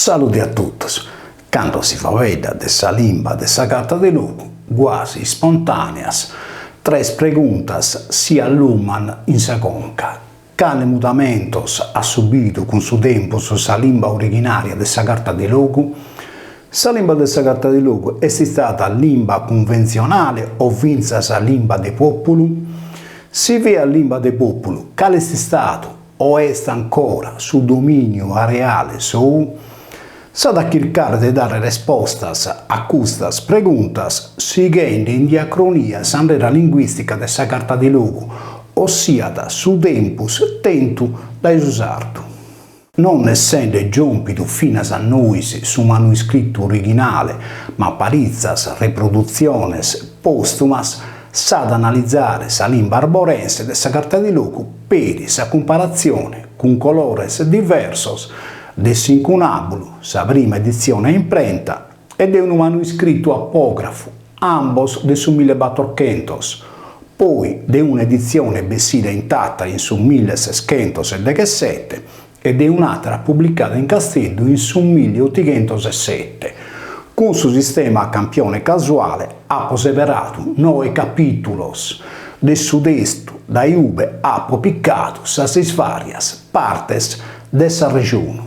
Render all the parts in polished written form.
Salude a totus. Cando si faeddat de sa limba de sa Carta de Logu, guasi ispontàneas, tres preguntas si alluman in sa conca, Cale mudamentos at subidu cun su tempus sa limba orighinària de sa Carta de Logu? Sa limba de sa Carta de Logu est istada limba cunventzionale o fintzas limba de pòpulu? Si fiat limba de pòpulu, cale est istadu o est ancora su domìniu areale sou? S'at a chircare de dare respostas a custas preguntas sighende in diacronia s'andera linguìstica de sa Carta de Logu, ossiat su tempus tentu dae su sardu. Non essende giòmpidu finas a nois su manuscritu orighinale, ma paritzas reprodutziones pòstumas, s'at a analizare sa limba arborense de sa Carta de Logu peri sa cumparatzione cun colores diversos de s'incunàbulu, sa prima editzione a imprenta, e de unu manuscritu apògrafu, ambos de su millebatorchentos, poi de una editzione bessida in Tàtari in su milleseschentos-e-deghessete e de un'àtera publicada in Casteddu in su milleotighentos-e-sete. Cun su sistema a campione casuale apo seberadu noe capìtulos de su testu dae ube apo picadu sas isvàrias partes de s'arrejonu.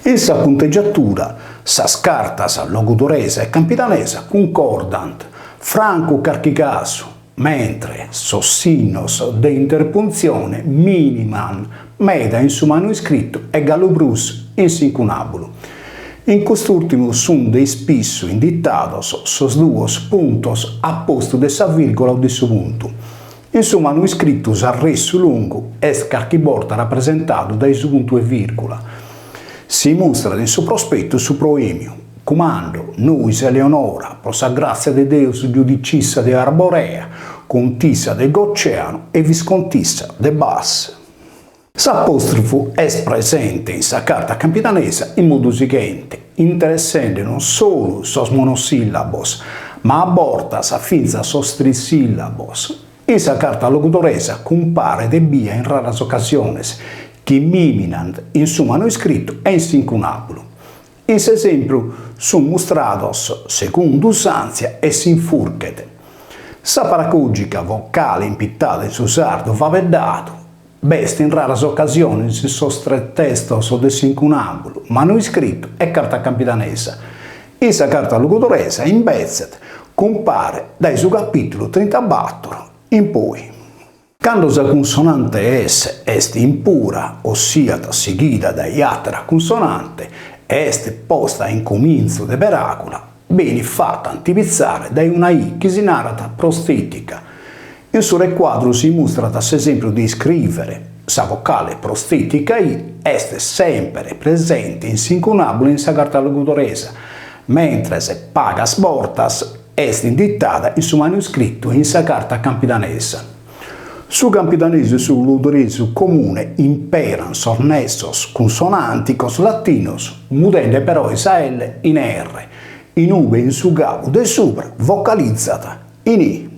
In sa puntegiatura, sas cartas logudoresa e campidanesa cuncordant, francu carchi casu, mentre sos sinnos de interpuntzione mìniman meda in su manuscritu e galu prus in s'incunàbulu. In cust'ùrtimu sunt de ispissu inditados sos duos puntos a postu de sa vìrgola o de su puntu. In su manuscritu s'arressu longu est carchi borta rapresentadu dae su puntu e vìrgula. Si mustrat in su prospetu su proèmiu, Cumando, nois Eleonora, pro sa gràtzia de Deus giudicissa de Arborea, contissa de Goceanu e viscontissa de Bas. S'apòstrofu est presente in sa carta campidanesa in modu sighente, interessende non solu sos monosìllabos, ma a bortas fintzas sos trisìllabos. In sa carta logudoresa cumparet ebbia in raras ocasiones, chi mìminant in su manuscritu e in s'incunàbulu. In s'esempru sunt mustrados segundu usàntzia e s'infurchet. Sa paracògica vocale impitada in su sardu faeddadu b'est in raras ocasiones in sos tres testos de s'incunàbulu, manuscritu e carta campidanesa. In sa carta logudoresa, imbetzet, cumparet dae su capìtulu trintabator in poi. Cando sa cunsonante S est impura, ossiat sighida dae àtera cunsonante, e est posta in comintzu de peràgula, benit fata antipitzare dae una I chi si narat prostètica. In su recuadru si mustrat s'esempru de iscrìvere, sa vocale prostètica I est semper presente in s'incunàbulu e in sa carta logudoresa, mentres pagas bortas est inditada in su manuscritu e in sa carta campidanesa. Su campidanesu e su logudoresu comune imperan sos nessos cunsonànticos latinos, mudende però sa L in R, in ube in su cabu de subra vocalizat in I.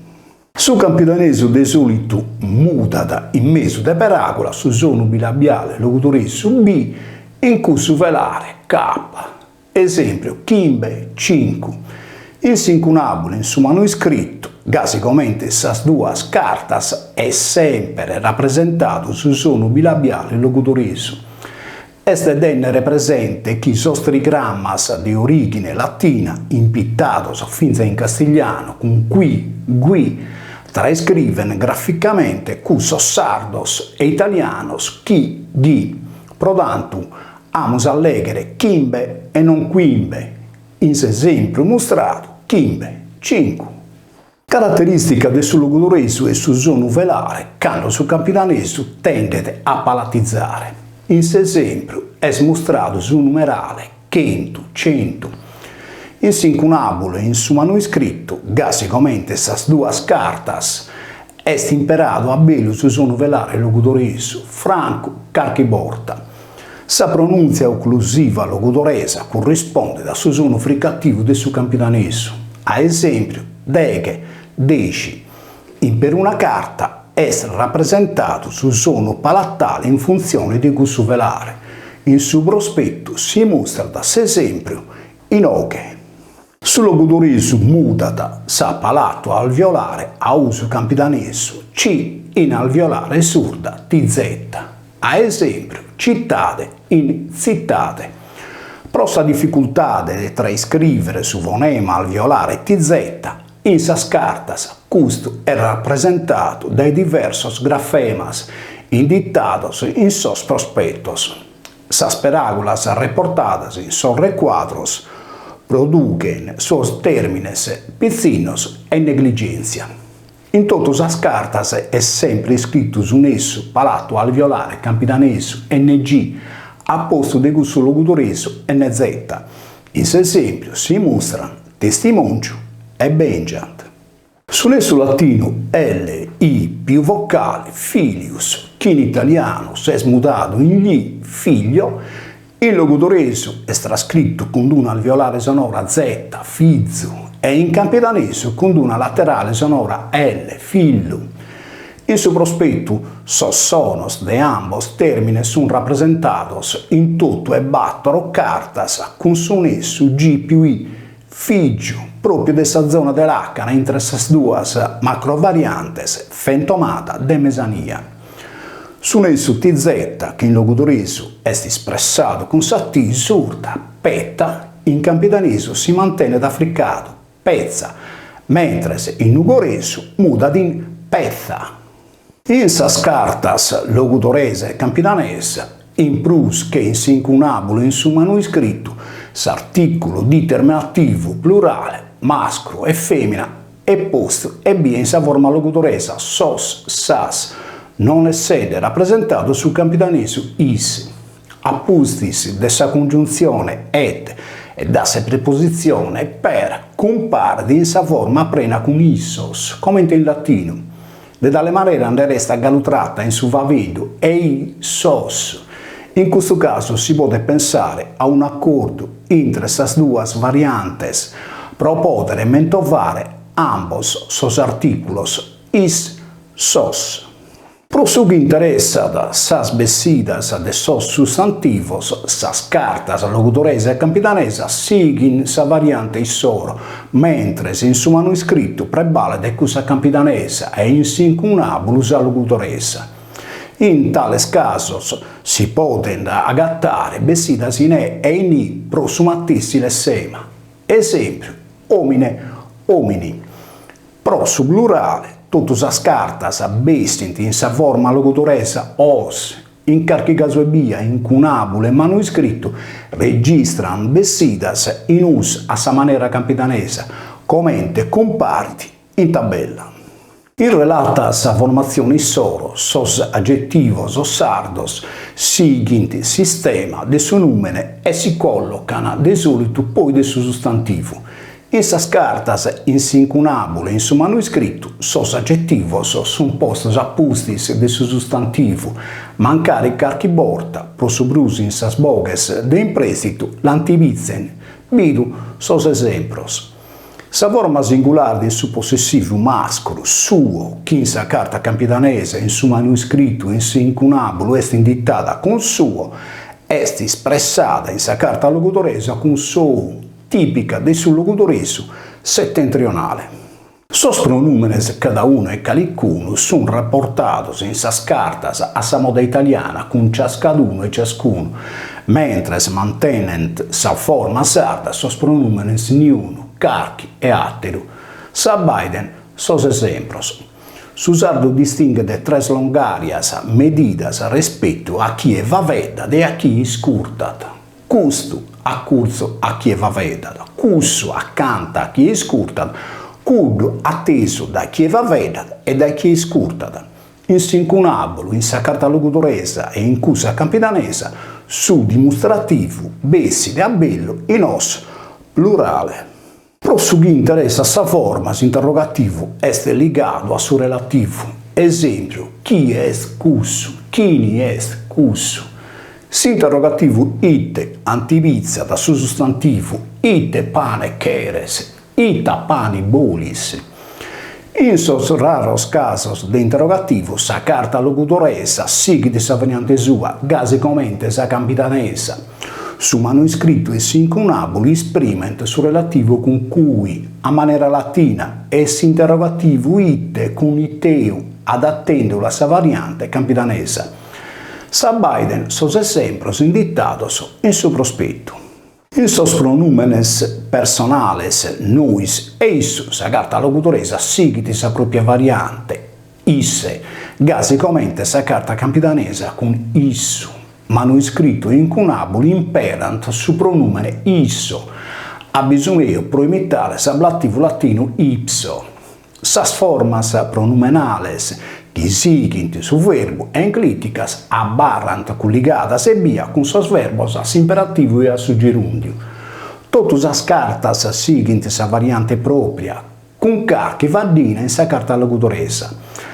Su campidanesu de sòlitu mudat in mesu de peràgula su sonu bilabiale logudoresu B in cussu velare K. Esèmpiu, chimbe, cincu. In s'incunàbulu in su manuscritu, gasi comente in sas duas cartas, est semper rapresentadu su sonu bilabiale logudoresu. Est de tènnere presente chi sos trigrammas de orìghine latina, impitados fintzas in castiglianu cun qui, gui, traiscriven graficamente cussos sardos e italianos chi, ghi. Pro tantu, Amus a lèghere chimbe e non quimbe, in s'esempru mustradu, chimbe, cincu. Caraterìstica de su logudoresu est su sonu velare cando su campidanesu tendet a palatizare. In s'esempru est mustradu su numerale chentu, centu. In s'incunàbulu e in su manuscritu, gasi comente sas duas cartas, est imperadu a bellu su sonu velare logudoresu, francu carchi borta. Sa pronùntzia oclusiva logudoresa currispondet a su sonu fricativu de su campidanesu, a esèmpiu, deghe, dexi. In peruna carta est rapresentadu su sonu palatale in funtzione de cussu velare. In su prospetu si mustrat s'esèmpriu inoghe. Su logudoresu mudat sa palatu alveolare a usu campidanesu C in alveolare surda TZ, a esèmpriu citade in tzitade. Pro sa dificultade de traiscrìvere su fonema alveolare TZ in sas cartas custu est rapresentadu dae diversos grafemas inditados in sos prospetos. Sas peràgulas reportadas in sos recuadros produghent sos tèrmines pitzinnos e negligèntzia. In totu sas cartas est sempre iscritu su nessu palatu alveolare campidanesu NG a postu de cussu logudoresu NZ. In s'esèmpiu si mustran testimòngiu e bèngiant. Su nessu latinu L, I più vocale, filius, chi in italianu s'est mudadu in gli, figlio, in logudoresu est trascritu cun d'una alveolare sonora Z, fizu, e in campidanesu cun d'una laterale sonora L, fillu. In su prospetu sos sonos de ambos tèrmines sunt rapresentados in totu e bàtoro cartas cun su nessu G più I, Fìgiu, pròpiu de sa zona de làcana intre sas duas macrovariantes fentomada de mesania. Su nessu TZ, chi in logudoresu est ispressadu cun sa T surda, peta, in campidanesu si mantenet africadu, petza, mentres in nugoresu mudat in petha. In sas cartas logudoresa e campidanesa, in prus che in s'incunàbulu e in su manuscritu, s'artìculu diterminativu plurale, mascru e fèmina, est postu ebbia in sa forma logudoresa sos, sas, non essende rapresentadu su campidanesu is. A pustis de sa cungiuntzione et e da sa prepositzione per cumparet in sa forma prena cun issos, comente in latinu. De tale manera nde restat galu trata in su faveddu ei sos. In custu casu si podet pensare a un'acordu intre sas duas variantes pro pòdere mentovare ambos sos artìculos is sos. Pro su chi interessat sas bessidas de sos sustantivos, sas cartas logudoresa e campidanesa sighint sa variante issoro, mentres in su manuscritu prebalet cussa campidanesa e in s'incunàbulu sa logudoresa. In tales casos si podent agatare bessidas in e e in i pro su matessi lessema. Esèmpiu, òmine, òmini. Pro su plurale, totu sas cartas bessint in sa forma logudoresa os, in carchi casu ebbia incunàbulu e manuscritu registrant bessidas in us a sa manera campidanesa, comente cumparit in tabella. In relata a sa formatzione issoro, sos agetivos sardos sighint s'istema de su nùmene e si còllocant de sòlitu poi de su sustantivu, In sas cartas, in s'incunàbulu e in su manuscritu, sos agetivos sunt postos a pustis de su sustantivu, mancari carchi borta, pro su prus in sas boghes de imprèstitu, l'antipitzen, bidu sos esempros. Sa forma singulare de su possessivu mascru, suo, chi in sa carta campidanesa, in su manuscritu e in s'incunàbulu est inditada cun suo, est ispressada in sa carta logudoresa cun sou, tìpica de su logudoresu setentrionale. Sos pronùmenes cadaunu e calicunu sunt reportados in sas cartas a sa moda italiana cun ciascadunu e ciascunu, mentres mantenent sa forma sarda sos pronùmenes niunu, carchi e àteru. S'abbàident sos esempros. Su sardu distinghet tres longàrias medidas respetu a chie faveddat e a chie iscurtat. Custu, a curtzu a chie faveddat, cussu, acanta a chie iscurtat, cuddu, a tesu dae chie faveddat e dae chie iscurtat. In s'incunàbulu, in sa carta logudoresa e in cussa campidanesa, su dimustrativu bessit a bellu in os plurale. Pro su chi interessat sa forma, s'interrogativu est ligadu a su relativu. Esèmpiu, chie est cussu? Chini est cussu? S'interrogativu ite antipitzat su sustantivu ite pane cheres? Ita pani bolis? In sos raros casos de interrogativu sa carta logudoresa sighit sa variante sua, gasi comente sa campidanesa. Su manuiscritu e s'incunàbulu ispriment su relativu cun cui, a manera latina, e s'interrogativu ite cun iteu, adatendelu a sa variante campidanesa. S'abbàident sos esempros inditados in su prospetu. In sos pronùmenes personales nois e issu sa carta logudoresa sighit sa pròpia variante, isse, gasi comente sa carta campidanesa cun issu. Manuiscritu e incunàbulu imperant su pronùmene isso, a bisu meu pro imitare s'ablativu latinu ipso. Sas formas pronumenales chi sighint su verbu enclìticas abarrant culligadas ebbia cun sos verbos a s'imperativu e a su gerùndiu. Totu sas cartas sighint sa variante pròpria, cun carchi faddina in sa carta logudoresa.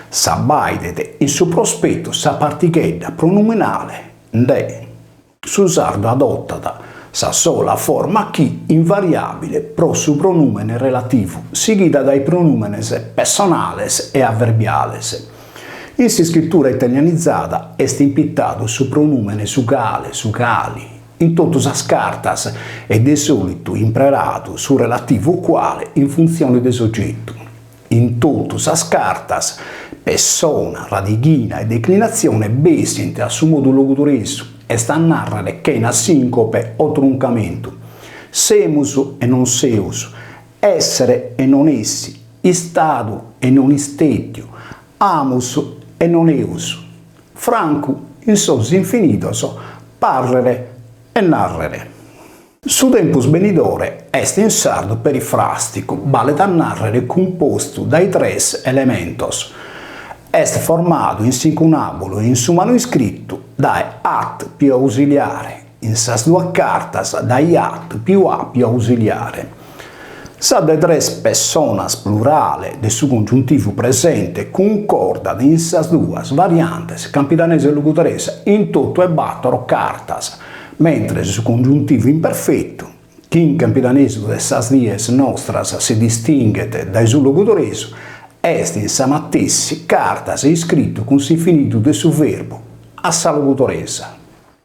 S'abbàidet in su prospetu sa partighedda pronumenale nde. Su sardu adotat sa sola forma chi, invariàbile pro su pronùmene relativu, sighida dae pronùmenes pessonales e averbiales. In s'iscritura italianizada est impitadu su pronùmene su cale, su cali, in totu sas cartas e de sòlitu impreradu su relativu quale in funtzione de s'ogetu. In totu sas cartas, pessona, radighina e declinatzione bessint a su modu logudoresu, est a nàrrere chena sìncope o truncamentu. Semus e non seus, èssere e non essi, istadu e non istètiu, amus e non eus. Francu in sos infinidos pàrrere e nàrrere. Su tempus benidore est in sardu perifràsticu, balet a nàrrere cumpostu dae tres elementos. Est formadu in s'incunàbulu e in su manuiscritu dae at più ausiliare, in sas duas cartas dae at più a più ausiliare. Sa de tres pessonas plurale de su congiuntivu presente cuncordat in sas duas variantes campidanesa e logudoresa in totu e bàtoro cartas, mentres su congiuntivu imperfetu, chi in campidanesu de sas dies nostras si distinghet dae su logudoresu, est in sa matessi cartas iscritu cun s'infinidu de su verbu, a sa logudoresa.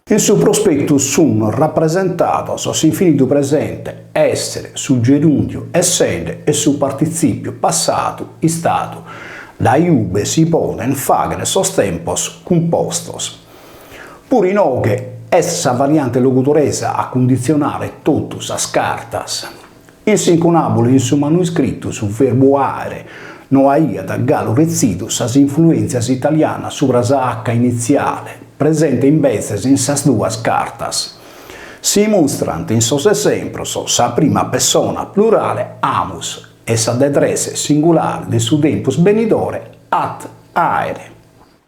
In su prospetu sunt rapresentados s'infinidu presente, èssere, su gerùndiu, essende, e su partitzìpiu passadu, istadu, dae ube si podent fàghere sos tempos cumpostos. Puru inoghe est sa variante logudoresa a cunditzionare totu sas cartas. In s'incunàbulu e in su manuiscritu su verbu àere no aiat galu retzidu sas influèntzias italianas subra sa H initziale, presente imbetzes in sas duas cartas. Si mustrant in sos esempros sa prima pessona plurale amus e sa de tres singulare de su tempus benidore at àere.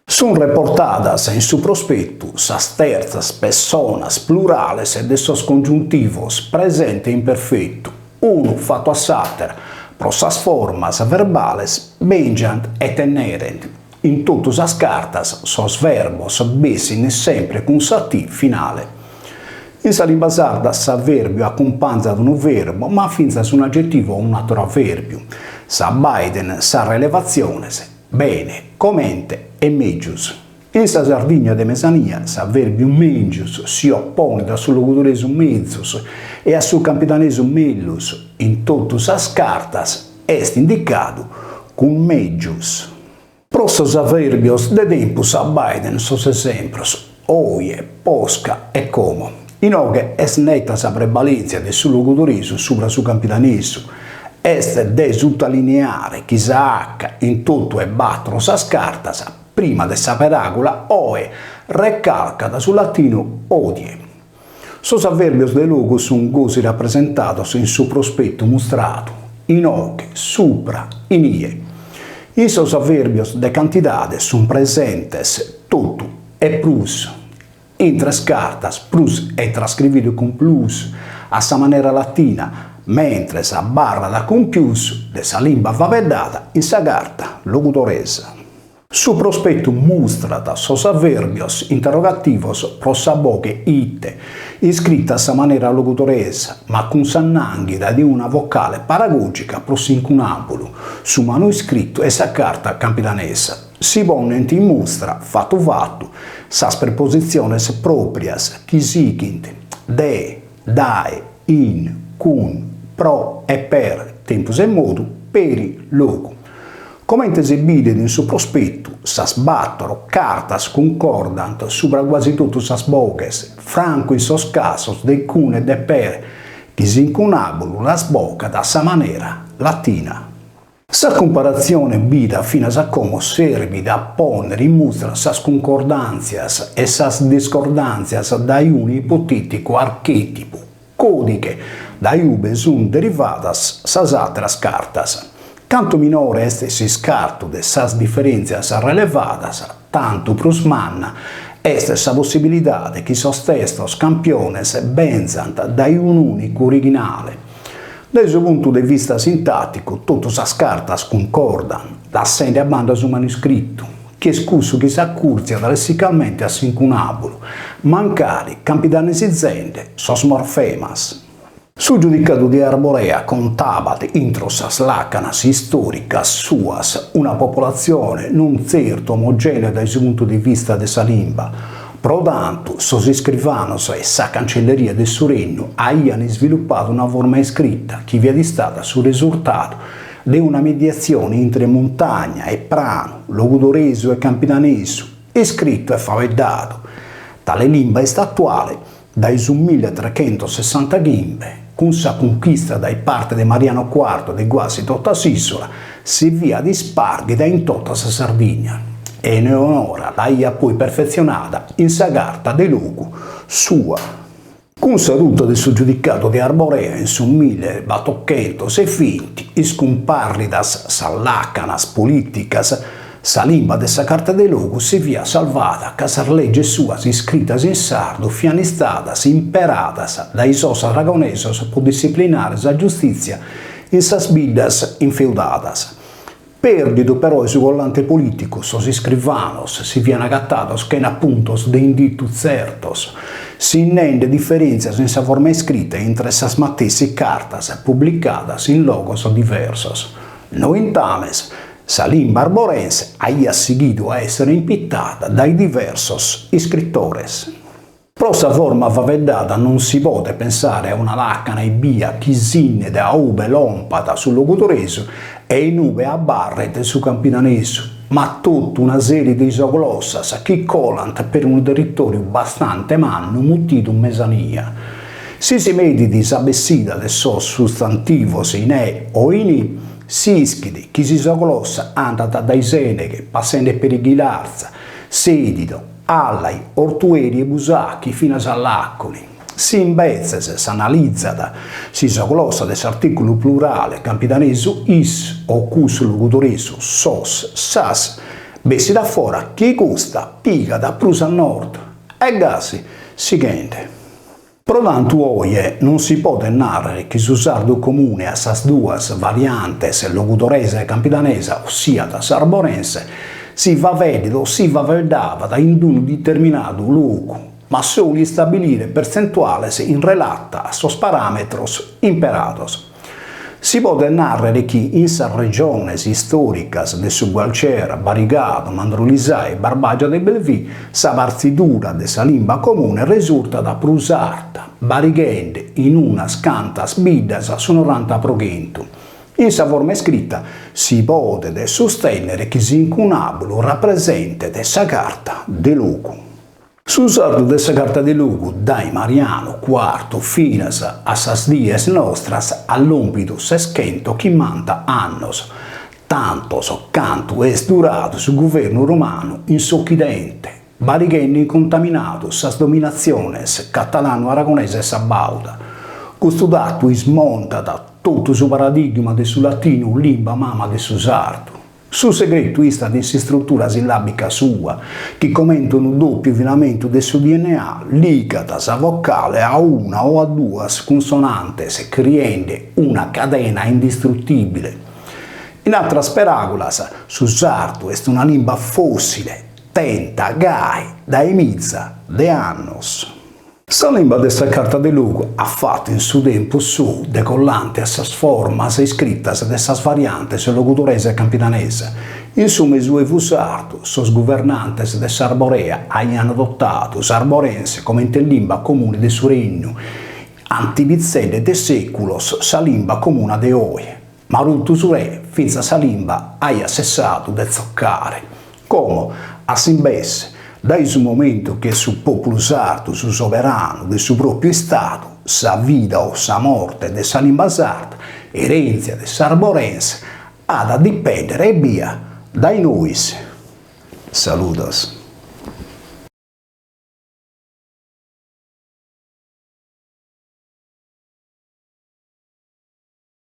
Sunt reportadas in su prospetu sas tertzas pessonas plurales de sos congiuntivos presente e imperfetu, unu fatu a s'àtera, pro sas formas verbales bèngiant e tennerent. In totu sas cartas sos verbos bessint sempre cun sa T finale. In sa limba sarda s'avèrbiu acumpanzat unu verbu, ma fintzas un'agetivu o un'àteru avèrbiu. S'abbàident sas relevatziones. Bene, comente e mègius. In sa Sardigna de mesania s'avèrbiu mèngius si oponet a su logudoresu mezus e a su campidanesu mellus, in totu sas cartas est indicadu cun mègius. Pro sos avèrbios de tempus s'abbàident sos esempros, oje, posca e como. Inoghe est neta sa prevalèntzia de su logudoresu subra su campidanesu, Est de sutalineare chi sa H in totu e batro sas cartas, prima de sa peràgula oe, recalcat su latinu hodie. Sos avèrbios de logu sunt gosi rapresentados in su prospetu mustradu, inoghe, supra, inie. In sos avèrbios de cantidade sunt presentes totu e prus. In tres cartas, prus est trascrividu cun plus a sa manera latina, mentres abarrat cun pius de sa limba faeddada in sa carta logudoresa. Su prospetu mustrat sos avèrbios interrogativos pro sa boghe ite, iscrita a sa manera logudoresa, ma cun s'annànghida de una vocale paragògica pro s'incunàbulu, su manuscritu e sa carta campidanesa. Si ponent in mustra, fatu fatu, sas prepositziones pròprias chi sighint, de, dae, in, cun, pro e per, tempus e modu, peri, logu. Comente si bidet in su prospetu, sas bàtoro cartas cuncordant subra guasi totu sas boghes, francu in sos casos de cun e de per, chi s'incunàbulu las bogat a sa manera latina. Sa cumparatzione bida finas a como serbit a pònnere in mustra sas cuncordàntzias e sas discordàntzias dae unu ipotèticu archètipu, còdighe, dae ube sunt derivadas sas àteras cartas. Cantu minore est s'iscartu de sas diferèntzias relevadas, tantu prus manna est sa possibilidade chi sos testos campiones benzant dae un'ùnicu orighinale. Dae su puntu de vista sintàticu, totu sas cartas cuncordant, lassende a banda su manuscritu, chi est cussu chi s'acùrtziat lessicalmente a s'incunàbulu, mancari campidanesizende sos morfemas. Su Giudicadu de Arborea contabat intro sas làcanas istòricas suas una popolatzione non tzertu omogènea dae su puntu de vista de sa limba, pro tantu sos iscrivanos e sa cancelleria de su rennu aiant isvilupadu una forma iscrita chi fiat istada su resurtadu de una mediatzione intre muntagna e pranu, logudoresu e campidanesu, iscritu e faeddadu. Tale limba est atuale dae su milletrechentossessantachimbe, cun sa cunchista dae parte de Mariano Cuartu de guasi tota s'ìsula, si fiat ispàrghida in tota sa Sardigna. Eleonora l'aiat poi perfetzionada in sa Carta de Logu sua. Cun sa ruta de su Giudicadu de Arborea in su millebatochentos e binti, iscumpàrridas sas làcanas polìticas, sa limba de sa Carta de Logu si fiat salvada ca sas leges suas iscritas in sardu fiant istadas imperadas dae sos aragonesos pro dissiplinare sa giustìtzia in sas biddas infeudadas. Pèrdidu però su collante polìticu, sos iscrivanos si fiant agatados chena puntos de inditu tzertos, sinnende diferèntzias in sa forma iscrita intre sas matessi cartas publicadas in logos diversos. Nointames, sa limba arborense aiat sighidu a èssere impitada dae diversos iscritores. Pro sa forma faeddada non si podet pensare a una làcana ebbia chi sinnet a ube lompat su logudoresu e in ube abarret su campidanesu, ma totu una sèrie de isoglossas chi colant per unu territòriu bastante mannu mutidu mesania. Si si medit sa bessida de sos sustantivos in e o in i, si ischit chi s'isoglossa andat dae Sèneghe, passende peri Ghilarza, Sèdilo, Àllai, Ortueri e Busachi finas a Làconi. Si imbetzes s'analizat s'isoglossa de s'artìculu plurale campidanesu is o cussu logudoresu sos, sas, bessit a fora chi custa pigat prus a nord. E gasi sighende. Pro tantu oje non si podet nàrrere chi su sardu comune a sas duas variantes logudoresa e campidanesa, ossiat s'arborense, si faveddet o si faveddabat in unu diterminadu logu, ma solu istabilire pertzentuales in relata a sos paràmetros imperados. Si podet nàrrere chi in sas regiones istòricas de su Gualcer, Barigadu, Mandrolisai e Barbàgia de Belvì sa partzidura de sa limba comune resurtat prus arta, barighende in unas cantas biddas su noranta pro chentu. In sa forma iscrita si podet sustènnere chi s'incunàbulu rapresentet sa Carta de Logu. Su sardu de sa Carta de Logu dae Marianu Cuartu finas a sas dies nostras at lòmpidu seschentochimbanta annos, tantos cantu est duradu su guvernu romanu in s'Ochidente, barighende incontaminadu sas dominatziones catalanu-aragonesa e sabàuda. Custu datu ismontat totu su paradigma de su latinu limba mama de su sardu. Su segretu istat in s'istrutura sillàbica sua, chi comente unu dòpiu filamentu de su dna ligat sa vocale a una o a duas cunsonantes criende una cadena indistrutìbile. In àteras peràgulas, su sardu est una limba fòssile, tenta gai dae miza de annos. Sa limba de sa Carta de Logu at fatu in su tempus sou de collante a sas formas iscritas de sas variantes logudoresa e campidanesa. In su Mesuevu sardu, sos guvernantes de s'Arborea aiant adotadu s'arborense comente limba comune de su rennu, antipitzende de sèculos sa limba comuna de oe. Ma rutu su re, fintzas sa limba aiat sessadu de tzocare. Como, a s'imbesse, dae su momentu chi est su pòpulu sardu su soberanu de su pròpiu istadu, sa vida o sa morte de sa limba sarda, erèntzia de s'arborense, at a dipèndere ebbia dae nois. Saludos.